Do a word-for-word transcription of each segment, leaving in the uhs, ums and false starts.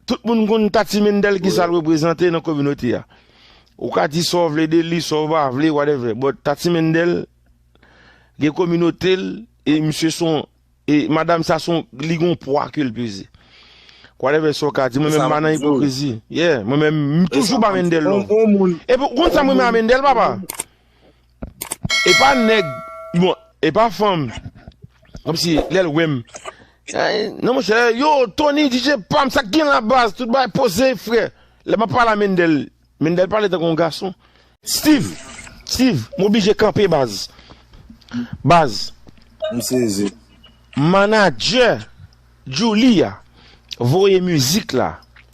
Tout moun konn Tati Mendel ki sa l reprezante nan kominote a. Ou ka di sa w vle de li, sa w pa vle, whatever. But Tati Mendel gen kominote l e misye se yon, e madanm sa se yon, li gen yon pwa ke l peze. Whatever sa w ka di, mwen menm m pa nan ipokrizi. Yeah, mwen menm m toujou ba Mendel love. Epi ou konn sa m renmen a Mendel, papa? E pa nèg, bon, e pa fanm. Kòmsi lè l wè m. Ay, non, monchè, yo, Tony, D J Pam, sa k gen la, baz, tout bagay poze, frè. Lè m ap pale a Mendel, Mendel pale tankou yon gason. Steve, Steve, m oblije kanpe, baz. Baz. M sezi. Manadjè Djouly a voye mizik la.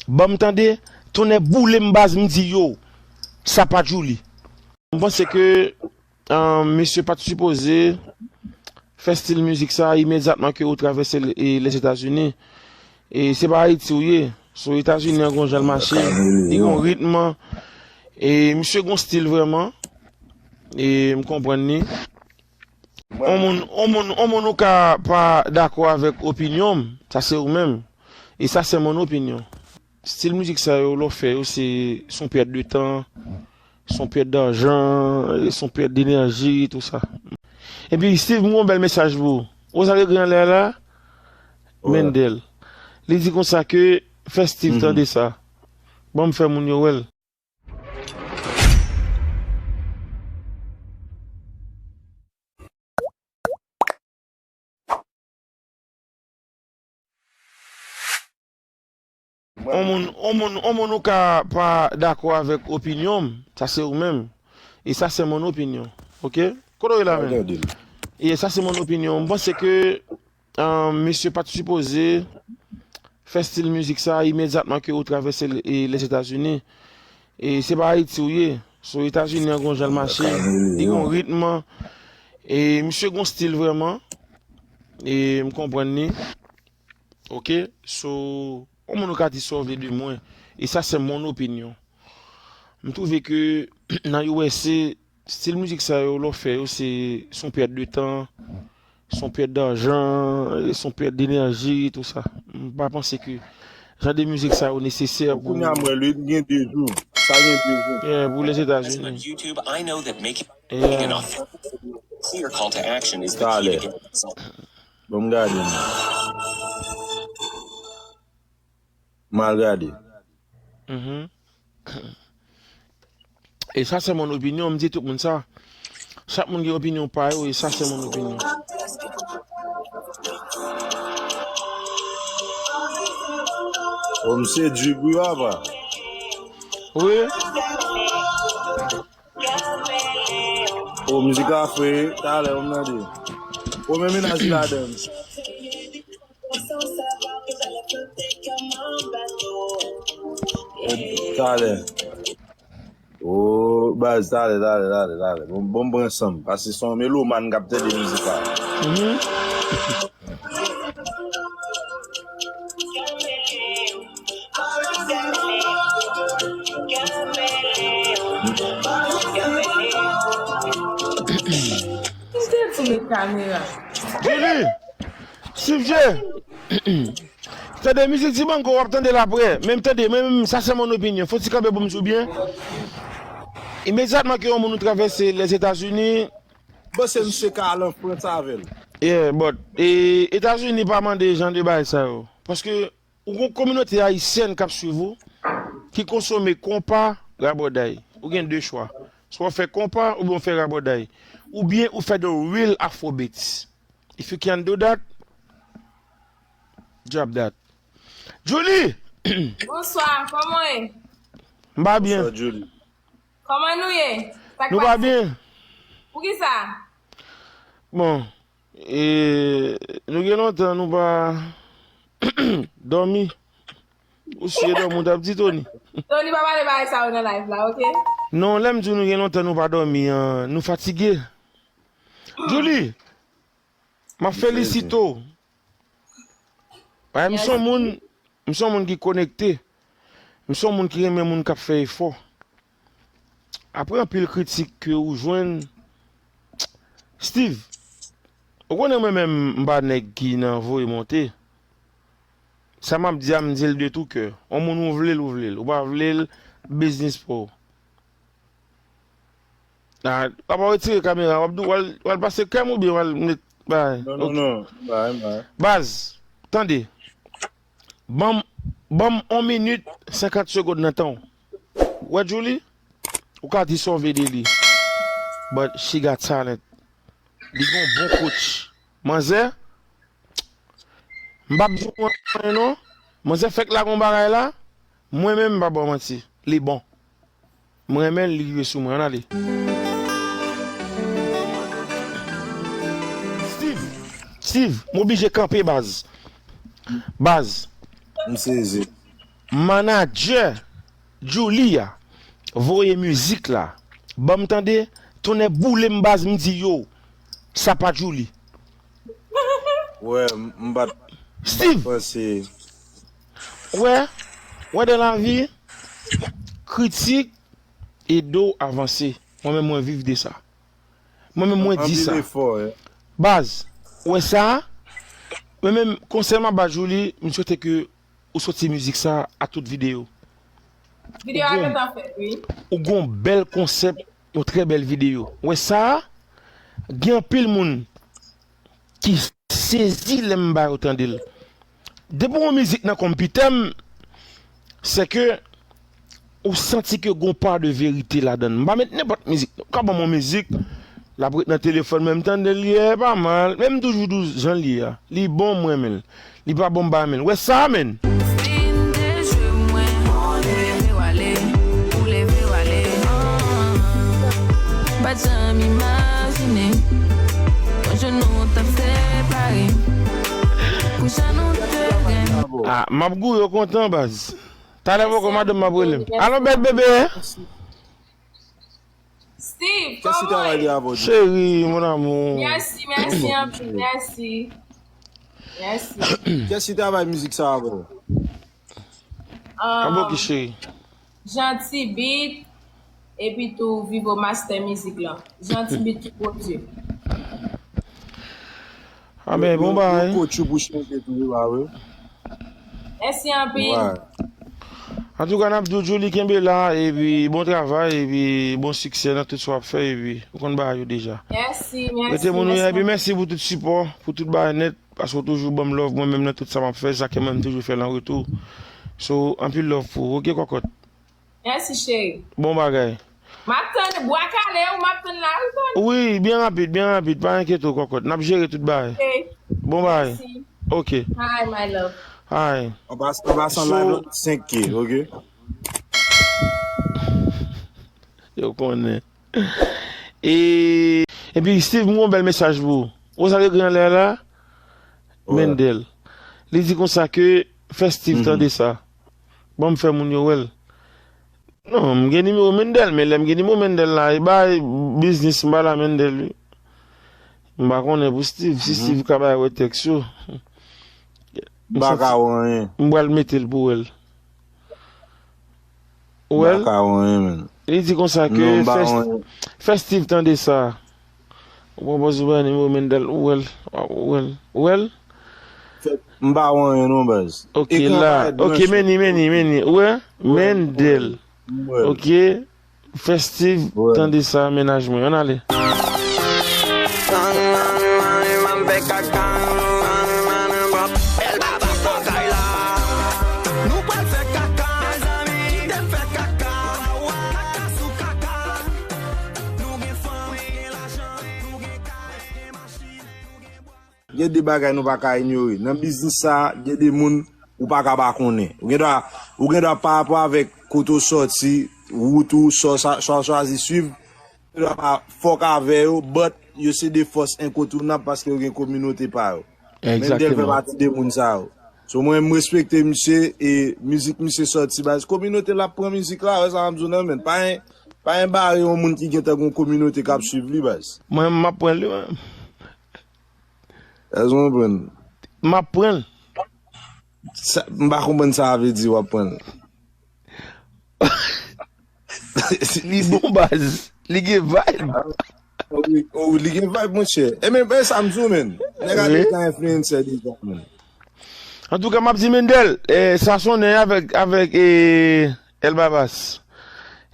Ban m tande, tonnè boule m, baz, m di yo, sa pa Djouly. M panse ke, ah, misye pa t sipoze fè stil mizik sa imedyatman ke ou travèse l-, e, Lèzetazini. E se pa Ayiti ou ye. So Etazini an gon jan l mache, li gon ritm. E misye gon stil vrèman. E m konprann li. On moun, on moun, on moun ou ka pa dakò avèk opinyon m, sa se ou menm. E sa se mon opinyon. Stil mizik sa yo, lè w fè yo, se, se yon pèt de tan, se yon pèt dajan, se yon pèt denèji, tou sa. Epi, Steve, m gon bèl mesaj pou ou. Ou sa ki ekri anlè a la? Mendel. Li di konsa ke fè Steve tande sa. Ban m fè moun yo wè l. On moun, on moun, on moun ou ka pa dakò avèk opinyon m, sa se ou menm. E sa se mon opinyon. Oke? Kote w ye la menm? E sa se mon opinyon. M panse ke, ah, misye pa t sipoze fè stil mizik sa imedyatman ke ou travèse l-, e, Lèzetazini. E se pa Ayiti ou ye. So Etazini an gon jan l mache, li gon ritm. E misye gon stil vrèman. E m konprann li. Oke? So, yon moun ou ka di sa w vle de mwen. E sa se mon opinyon. M twouve ke nan U S A, stil mizik sa yo, lè w fè yo, se, se yon pèt de tan, se yon pèt dajan, se yon pèt denèji, tou sa. M pa panse ke jan de mizik sa yo nesesè pou. Kounye a m wè l, wi, gen de jou. Sa gen de jou. Yeah, pou Lèzetazini. Yeah. Ban m gade, non. M al gade. Mhm. E sa se mon opinyon, m di tout moun sa. Chak moun gen opinyon pa yo, e sa se mon opinyon. O, misye di wi, papa. Wi. O, mizik la fre, talè, ban m tande. O, men mennaj li ladan. Talè. O, baz, talè, talè, talè, talè. Bon, bon, m pran san m, paske se yon melomàn k ap tande mizik la. Mhm. M te di met kamera. Djouly! Steve J! Tande mizik Ti Mango, w ap tande l apre. Men m tande, men, men sa se mon opinyon. Fò ti kanpe pou m di w byen. Imedyatman ke yon moun ou travèse Lèzetazini. Bon, se misye ka al an Frans avè l. Yeah, but, e, Etazini pa mande jan de bagay sa yo. Paske ou gon kominote ayisyèn k ap swiv ou, ki konsome konpa, rabòday. Ou gen de chwa. Swa w fè konpa oubyen w fè rabòday. Oubyen ou fè the real Afrobeats. If you can do that, drop that. Djouly! Bonswa, kòman w ye? M pa byen. Bonswa, Djouly. Kòman nou ye? Nou pa byen. Poukisa? Bon, e, nou gen lontan nou pa dòmi. Ou siye dòmi, ou t ap di Tony. Tony pa pale bagay sa yo nan live la, oke? Non, lè m di w nou gen lontan nou pa dòmi an, nou fatige. Djouly, m ap felisite w. Ay, m se yon moun, m se yon moun ki konekte. M se yon moun ki renmen moun k ap fè efò. Apre anpil kritik ke ou jwenn, Steve, ou konnen mwen menm m pa nèg ki nan voye monte. Sa m ap di a, m di l de tou kè. Yon moun ou vle l, ou vle l. Ou pa vle l, biznis pa w. Ah, papa retire kamera, w ap di, w al, w al pase krèm oubyen w al met bagay? Non, non, non, bagay, bagay. Baz, tande. Ban m, ban m yon minit, senkant segonn nan tan w. Wè Djouly, ou ka di sa w vle de li. But she got talent. Li gon bon coach. Manzè, m p ap di w anyen non. Manzè fèk lage yon bagay la. Mwen menm, m pa ba w manti. Li bon. M renmen l, li rive sou mwen. Ann ale. Steve, Steve, m oblije kanpe, baz. Baz. M sezi. Manadjè Djouly a voye mizik la ban m tande, tonnè boule m, baz, m di yo, sa pa Djouly. Wè, m, m pa t, m pa t Steve! Panse. Wè, wè, dans la vie, kritik ede w avanse. Mwen menm, mwen viv de sa. Mwen menm, mwen di sa. Anpil efò, wi. Baz, wè sa, mwen menm, konsèy m ap ba Djouly, m swete ke ou soti mizik sa a tout videyo. Videyo a gentan fèt, wi. Ou gon bèl konsèp, yon trè bèl videyo. Wè sa, gen anpil moun ki sezi lè m ba yo tande l. Depi yon mizik nan konpitè m, se ke ou santi ke gon pa de verite ladan l. M pa met nenpòt mizik. Ou ka ban m yon mizik, l ap ret nan telefòn mwen, m tande l, li pa mal. Men m toujou di w jan l ye a. Li bon, m renmen l. Li pa bon, m pa renmen l. Wè sa, menn. Fin de jwe mwen, ou leve w ale, ou leve w ale. Pa t janm imajine yon jou nou t ap separe. Pou jan nou te renmen. Ah, m ap gouye w kontan, baz. Talè poko madanm m ap rele m. Alo, bèl bebe. Steve, kòman w ye? Cheri, mon amour. Mèsi, mèsi anpil, mèsi. Mèsi. Kiyès ki travay mizik sa a pou ou? Anbo ki cheri. Janti Beat, epi tou Vivo Master Mizik lan. Janti Beat ki pwodui. Amen, bon bagay. Yo, yo coach ou pou chante tou, wi, ba, wi. Mèsi anpil. Antouka, n ap di w, Djouly, kenbe la, epi bon travay, epi bon siksè nan tout sa w ap fè, epi ou konn bagay yo deja. Mèsi, mèsi. Rete moun ou ye, epi mèsi pou tout sipò, pou tout bagay nèt, paske w toujou ban m love, mwen menm nan tout sa m ap fè, sa ke mwen m toujou fè l an retou. So, anpil love pou ou, oke, kòkòt? Mèsi, cheri. Bon bagay. M ap tann bwa kale ou, m ap tann la, wi, boo. Wi, byen rapid, byen rapid. Pa enkyete w, kòkòt. N ap jere tout bagay. Ok. Bon bagay. Mèsi. Ok. Hi, my love. Hi. An pas-, an pasan, so, live senk K, ok? Yo konnen. E, epi, Steve, m gon bèl mesaj pou ou. Ou sa yo gen anlè la? Wè. Mendel. Li di konsa ke fè Steve tande sa. Ban m fè moun yo wè l. Non, m gen nimewo Mendel, men lè m gen nimewo Mendel la, e bay biznis m pa la Mendel, wi. M pa konnen pou Steve, si Steve ka bay wè tèks yo. M pa ka wè anyen. M pral mete l pou wè l. Ou wè l? M pa ka wè anyen, menn. Li di konsa ke fè Steve tande sa. Ou pran pòz ou bay nimewo Mendel, ou wè l, ou wè l, ou wè l? M pa wè anyen non, baz. Ok, la. Ok, Meni, Meni, Meni. Ou wè? Mendel. Ok. Fè Steve tande sa, mennaj mwen. Ann ale. Gen de bagay nou pa ka inyore. Nan biznis sa, gen de moun ou pa ka pa konnen. Ou gen dwa, ou gen dwa pa rapò avèk kote w sòti, wout ou, sa w sa, sa w chwazi swiv. Ou gen dwa pa fòk avè yo, but yo se de fòs enkontounab paske yo gen kominote pa yo. Mendel fè pati de moun sa yo. So, mwen, m respekte misye e mizik misye sòti, baz. Kominote l ap pran mizik la, wè sa m ap di w nan men. Pa en, pa en bare yon moun ki gentan gen yon kominote k ap swiv li, baz. Mwen, m ap pran li, mwen. Èske w konprann? M ap pran l. Sa, m pa konprann sa a vle di w ap pran l. Li bon baz. Li gen vibe. Oh, wi, oh, li gen vibe, monchè. E men, men sa m di w, menn. Nèg la deja enfliyensè deja, menn. Antouka, m ap di Mendel, eh, sa sonnen avèk, avèk eh, El Babas.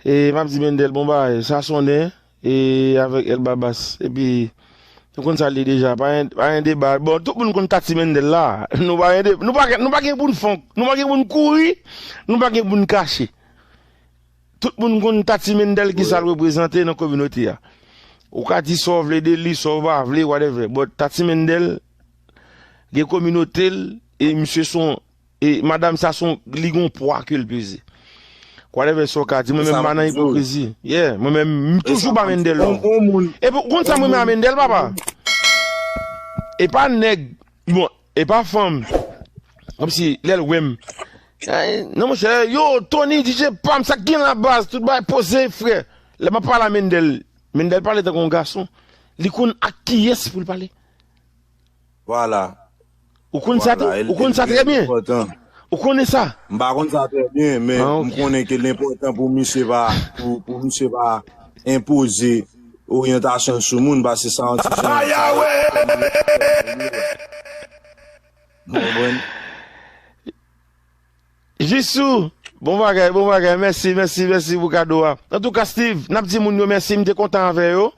Eh, m ap di Mendel, bon bagay, sa sonnen eh, avèk El Babas. Epi, nou konn sa l ye deja, pa gen, pa gen deba. Bon, tout moun konn Tati Mendel la. Nou pa gen, de, nou pa, gen- nou pa gen pou n fonk, nou pa gen pou n kouri, nou pa gen pou n kache. Tout moun konn Tati Mendel ki sa l reprezante nan kominote a. Ou ka di sa w vle de li, sa w pa vle, whatever. But Tati Mendel gen kominote l, e misye son, e madanm sa son, li gon pwa ke l peze. Whatever sa w ka di, mwen menm m pa nan ipokrizi. Yeah, mwen menm m toujou ba Mendel love. Epi ou konn sa mwen menm a Mendel, papa? E pa nèg, bon, e pa fanm. Kòmsi lè l wè m. Ay, non, monchè, yo, Tony, D J Pam, sa k gen la baz, tout bagay poze, frè. Lè m ap pale a Mendel, Mendel pale tankou yon gason. Li konn ak kiyès pou l pale. Vwala. Ou konn sa tou? Ou konn sa trè byen? Ou konnen sa? M pa konn sa trè byen, men m konnen ke l enpòtan pou misye pa, pou, pou misye pa enpoze oryantasyon l sou moun, paske sa yon ti jan. Ou konprann? Jisou, bon bagay, bon bagay. Mèsi, mèsi, mèsi pou kado a. Antouka, Steve, n ap di moun yo mèsi, m te kontan avè yo.